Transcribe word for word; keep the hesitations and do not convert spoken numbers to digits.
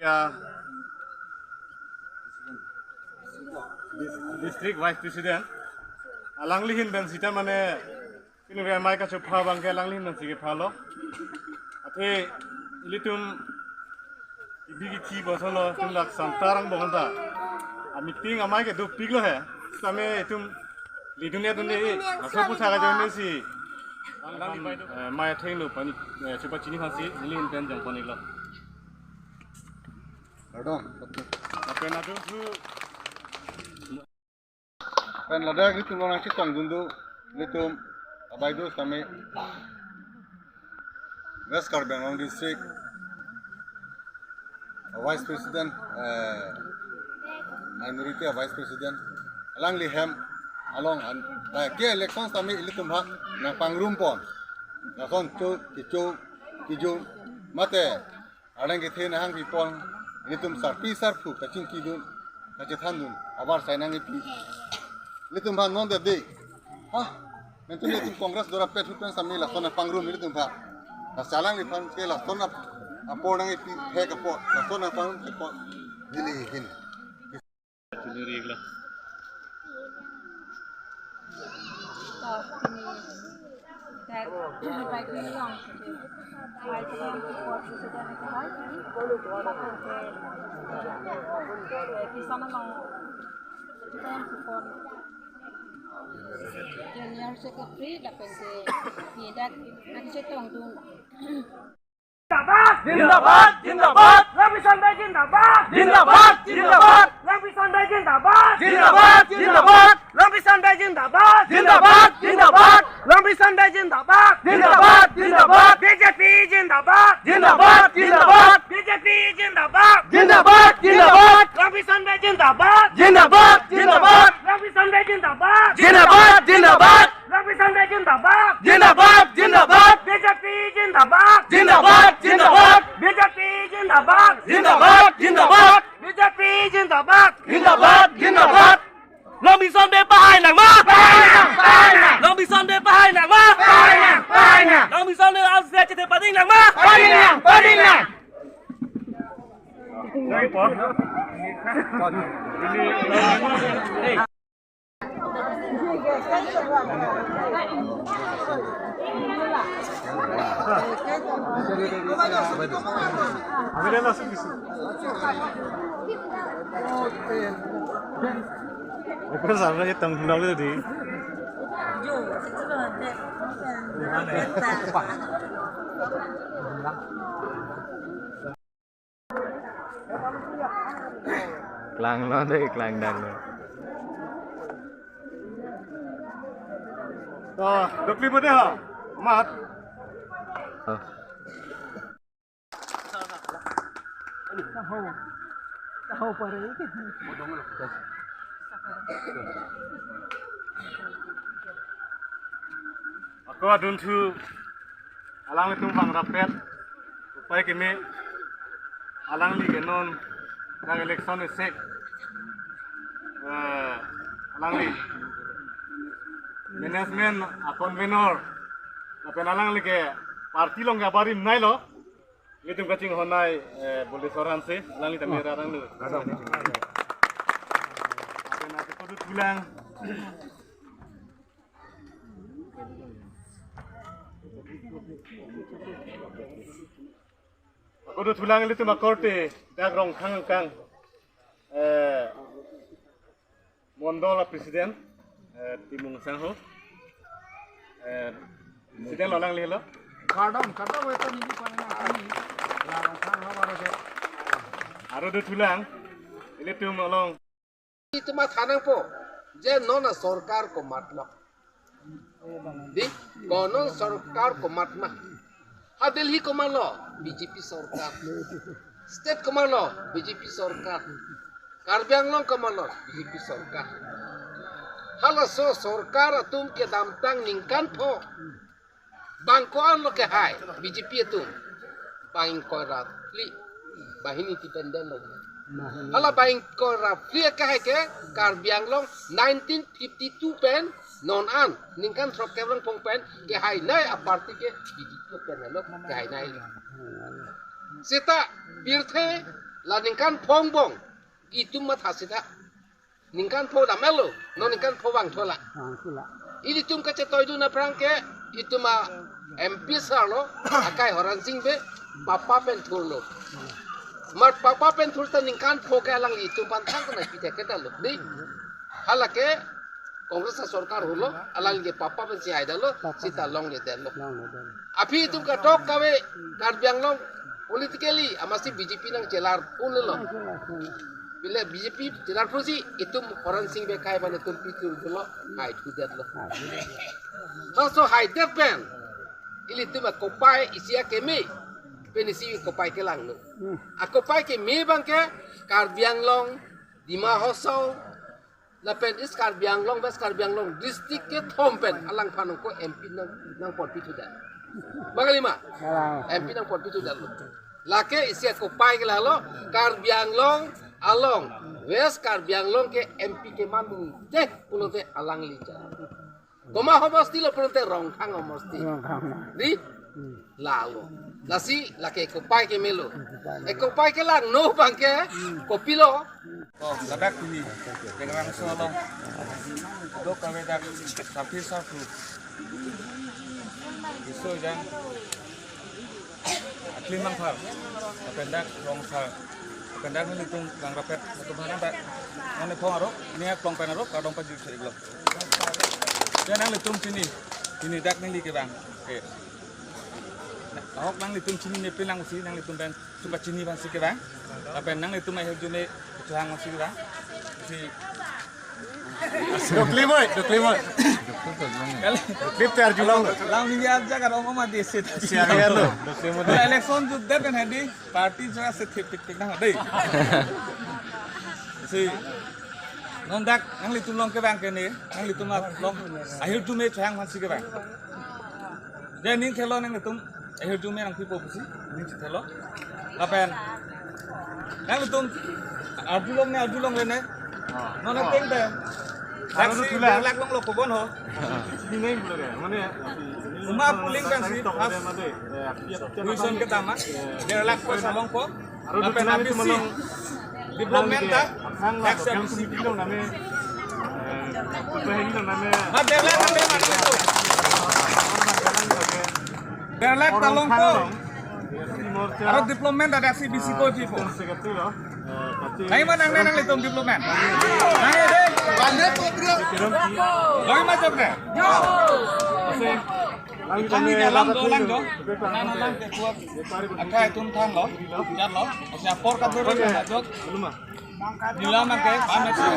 Ya, Dis- District Vice President. Alangli ahin pen sita mane pini amei kachepha abangke alangli ahin pen si kephalo. Athe ilitum ibi kithi bosolo tum dak Santa Rong Bongta. A meeting amei ke dopiklo he. Same itum lidun ya dun ni. Laso pusa ka jong si. Alangli, eh, amei athengno pani, eh, chepachini aphansi neli ahin pen jongpon-iklo. Pardon. Lapen adun thu pen ladak ilitum lo nangchetongdun do, ilitum abai do same West Karbi Anglong District a Vice President, eh, minority a Vice President, alangli hem along an, eh, ke election same ilitum ha nangpangrumpon. Lason cho, kecho, kejun, mate arleng kethe nahang pipon, ilitum sarpi sarpo kachingkidun, kachethandun, abar sai nangkipi. Ilitum aphan non de de. Ha? Nanti ilitum Congress dora pet hupen same lason nangpangrum ilitum aphan. Laso alangliphan ke lason ap-, apor nangkipi, hek apor, lason nangpangrum ke apor. Neli ahin. Chunuri iklo. To, pini dak pai kini long, pai kini long, kepot sudah dah kahai. Kisan along kita yang kepot Junior Secretary, lapen si tidak nanti chetongdun. Zindabad! Zindabad! Zindabad! Langpi Sonbei zindabad! Zindabad! Zindabad! Langpi Sonbei zindabad! Zindabad! Zindabad! Langpi Sonbei zindabad! Zindabad! Zindabad! Langpi Sonbei zindabad! Zindabad! Zindabad! B J P zindabad! Zindabad! Zindabad! B J P zindabad! Zindabad! Zindabad! Langpi Sonbei zindabad! Zindabad! Zindabad! Langpi Sonbei zindabad! Zindabad! Zindabad! Langpi Sonbei zindabad! Zindabad! Zindabad! B J P zindabad! Zindabad! Zindabad! B J P zindabad! Zindabad! Zindabad! B J P zindabad! Zindabad! Zindabad! Langpi Sonbei pahai nangma! Pahai nang! Pahai nang! Langpi Sonbei pahai nangma! Pahai nang! Pahai nang! Langpi Sonbei arse chethe pading nangma! Pading nang! Pading nang! Klanglo dei, klangdamlo. To, dokli bo dei ho. Mat. Oh. Ako adunthu alanglitum bang rapet, upai keme, alangli ke non dak election isek, eh, alangli management a convenor, lapen alangli ke party along ke abarim neilo, ilitum kachinghon nai, eh, Boleswar Hanse, alangli tame rarang lo. Lapen ako dothulang. Ako dothulang ilitum akorte dak Rongkhang angkang, eh, Mondol a President, eh, Timung Sangho. Eh, President lo alanglilo. Kardom, kardom, wetan ini paling asli. Larong sang hawa rasa. Aro dothulang ilitum along. Itum matha nangpo, je non a sorkar komatlo. Dei, ko non sorkar komatma. Ha Delhi komatlo, B J P sorkar. State komatlo, B J P sorkar. Karbi Anglong komatlo, B J P sorkar. Halaso sorkar atum kedamtang ningkan pho. Bang ko-an lo kehai B J P atum? Bang ingkoi ra phli. Bang hini ti penden lo. Hala bang ingkoi ra phli kehai ke Karbi Anglong nineteen fifty-two pen non an ningkan throk kep rong pong pen kehai nai a party ke B J P pen lo kehai nai. Seta pirthe La ningkan pho angbong itum matha sita. Ningkan pho damlo, non ningkan pho vangthulo. Vangthulo. Ilitum kachetoidun aphrang ke itum a M P sir lo, akai Horen Sing Bey, papa pen thurlo. Mar papa pen thur ta ningkan pho ke alanglitum aphan thang kena pithek-et lo. Dei. Hala ke Congress asorkar holo, alangli ke papa pensi haidetlo, papa. Sita longledetlo. Longledetlo. Aphi itum kadokave Karbi Anglong politically amatsi B J P nangchelar unlo. Nangchelar un. Pile B J P chelar pusi itum Horen Sing Bey akai aphan itum pithurdetlo, haithudetlo. Haithudetlo. Laso haidet pen ilitum akopai isi akeme pen isi kopai kelanglo. Hmm. Akopai keme abang ke Karbi Anglong, Dima Hasao, lapen East Karbi Anglong, West Karbi Anglong district kethom pen alangphan ako M P nang, nangponpithudet. Bang kali ma? Kalang. M P nangponpithudet lo. Lake isi akopai ke lahelo, Karbi Anglong along, West Karbi Anglong ke M P keman dun te pulote alangli cha. Komat homosti lo pulote Rongkhang homosti. Rongkhang. Di? Hmm. Lalo. Lasi lake akopai kemelo. Akopai kelang, non abang ke kopilo. Oh, ladak pini. Dengan langsung along. Dok kami dak sapi sapu. Isu jang. Aklim Mangthar. Lapen dak Rongthar. Lapen dak nelitum bang rapet. Satu mana dak? Mana phong arok? Ini ya phong pen arok. Kadong pajir sa iglo. Ya nanglitum chini. Chini dak neli kevang. Oke. Ahok nanglitum chinine pelang si nanglitum pen suka chini bang si kevang. Lapen nanglitum ahirjume chohang si kevang. Si Doklim oi, doklim oi. Kali. Doklim te arjulong lo. Lang ni aja ka rong ma di sit. Si arjulong lo. Doklim oi. Election jutdet kan hadi party jaga se thik thik thik na dei. Si non dak nanglitum along kevang ke ne, nanglitum along ahirjume chohang aphan si kevang. Dei ning thelo nanglitum, ahirjume nangpipo pusi, ning thelo. Lapen nanglitum arjulong ne, arjulong le ne. Non ateng te. Aro Taxi thula. Der lakh longlo, kobon ho. Ini nai bule ke, mane, Uma polling kan si, pas. Tuition ke tama. Der lakh poisa longpo. Aro lapen dukhan itu habis si menang. Development ta, aphan la, tax yang habis si. Itu name, eh, itu yang itu name. Mat der lakh, mat der lakh, mat der lakh. Der lakh ta longpo. Aro development ada si bisi ko di po. Secretary lo. Eh, kacil. Nai ma nangne nanglitum development? Nang dei. Loi ma jok ne? Masih. Kami ke lang do, lang do. Nang lang ke kuat. Akai atum thanlo, jatlo. Asa apor kado ro jatlo. Nila mangke, pame si.